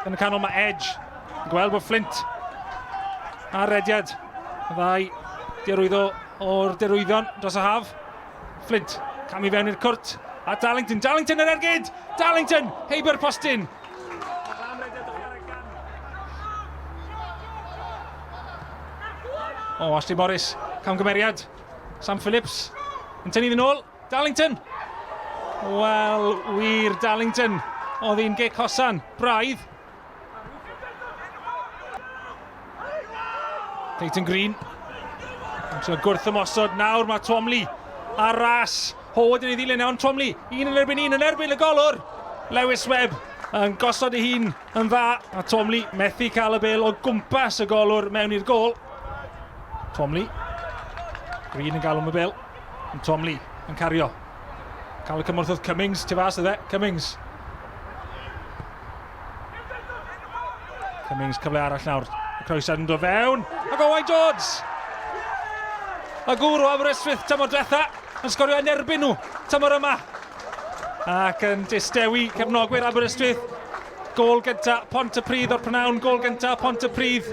Yn y canol mae Edge. Yn gweld bod Flint ar rediad. Y ddau derwyddo o'r derwyddion dros y haf. Flint, cam i fewn i'r cwrt. A Darlington, Darlington yr ergyd! Darlington, heibio'r postyn. O, Ashley Morris, camgymeriad. Sam Phillips yn tynnu iddyn ôl. Darlington! Wel, wir, Darlington. Oedd hi'n gic hosan, braidd. Clayton Green. Yn trio gwrth ymosod nawr mae Twomley ar ras. Howard yn ei ddilyn iawn Twomley. Un yn erbyn un yn erbyn y golwr. Lewis Webb yn gosod ei hun yn dda. A Twomley methu cael y bel o gwmpas y golwr mewn i'r gol. Twomley. Green yn galw am y bel. Twomley yn cario. Cael y cymorth oedd Cummings, tu fas iddo. Cummings. Cummings cyfle arall nawr. Y croesad yn dod fewn. Ac Owain Jones! Y gŵr o Aberystwyth tymor diwetha yn sgorio yn erbyn nhw tymor yma. Ac yn distewi cefnogwyr Aberystwyth. Gôl gynta Pontypridd o'r prynawn, gôl gynta Pontypridd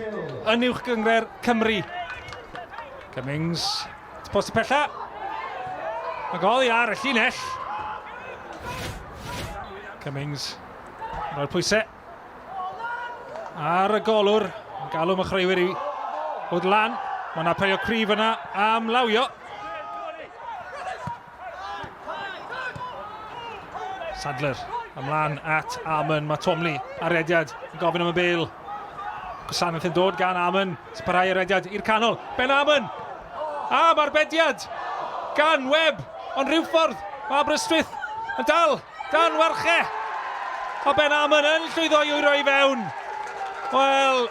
yn uwch gynghrair Cymru. Cummings, post y pella. Ac oddi ar y llinell. Cummings Rhoi'r pwysau ar y golwr. Yn galw am y chwaraewyr i fod lan. Mae yna apelio cryf yna am lawio. Sadler ymlaen at Amon. Mae Tomley ar rediad yn gofyn am y bel. Gwasanaeth yn dod gan Amon. Sy'n parhau ar rediad i'r canol. Ben Amon! A mae'r bediad gan Webb. Ond rhyw ffordd mae Aberystwyth yn dal Dan warche! A Ben Amon yn llwyddo i wyro i fewn. Wel,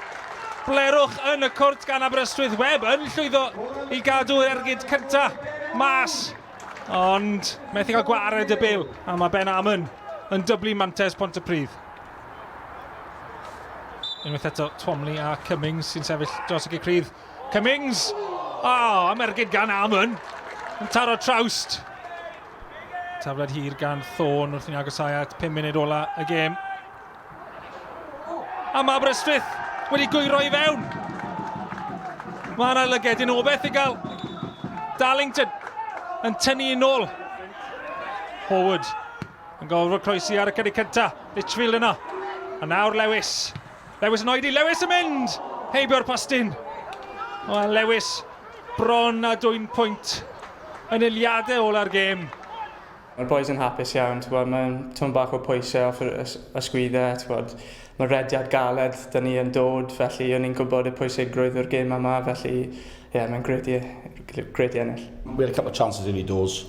blerwch yn y cwrt gan Aberystwyth. Webb yn llwyddo i gadw'r ergyd cynta mas. Ond methu cael gwared y bil. A mae Ben Amon yn dyblu mantes Pontypridd. Unwaith eto, Twomley a Cummings sy'n sefyll dros y gic rhydd. Cummings! O, oh, am ergyd gan Amon. Yn taro trawst. Tafliad hir gan Thorne wrth i ni agosau at 5 munud ola y gêm. A mae Aberystwyth wedi gwyro i fewn. Mae yna lygedyn o beth i gael. Darlington yn tynnu yn ôl. Howard yn gorfod croesi ar y cynnig cynta. Litchfield yno. A nawr Lewis. Lewis yn oedi. Lewis yn mynd! Heibio'r postyn. Wel, Lewis bron a dwyn pwynt yn eiliadau ola'r gêm. Mae'r boys yn hapus iawn, t'bod, mae'n tipyn bach o pwysau off yr ysgwyddau, t'bod, mae rediad galed 'da ni yn dod, felly o'n i'n gwybod y pwysigrwydd o'r gêm yma, felly ie, yeah, mae'n grêt i, grêt i ennill. We had a couple of chances early doors,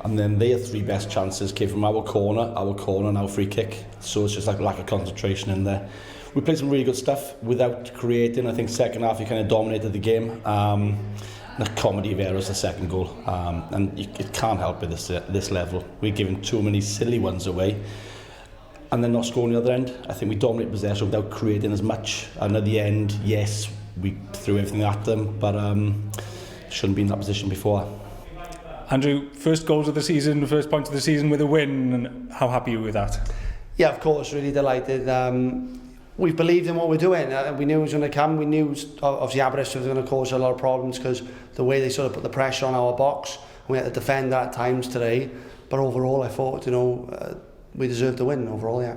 and then their three best chances came from our corner, our corner and our free kick. So it's just like lack of concentration in there. We played some really good stuff without creating. I think second half we kind of dominated the game. Um, the comedy of errors, the second goal. Um, and you, it can't help with this, uh, this level. We're giving too many silly ones away and then not scoring the other end. I think we dominate possession without creating as much. And at the end, yes, we threw everything at them, but um, shouldn't be in that position before. Andrew, first goals of the season, first point of the season with a win. How happy are you with that? Yeah, of course, really delighted. Um, we've believed in what we're doing. Uh, we knew it was going to come. We knew, obviously, Aberystwyth was going to cause a lot of problems because the way they sort of put the pressure on our box, we had to defend that at times today. But overall, I thought, you know, uh, we deserved the win overall, yeah.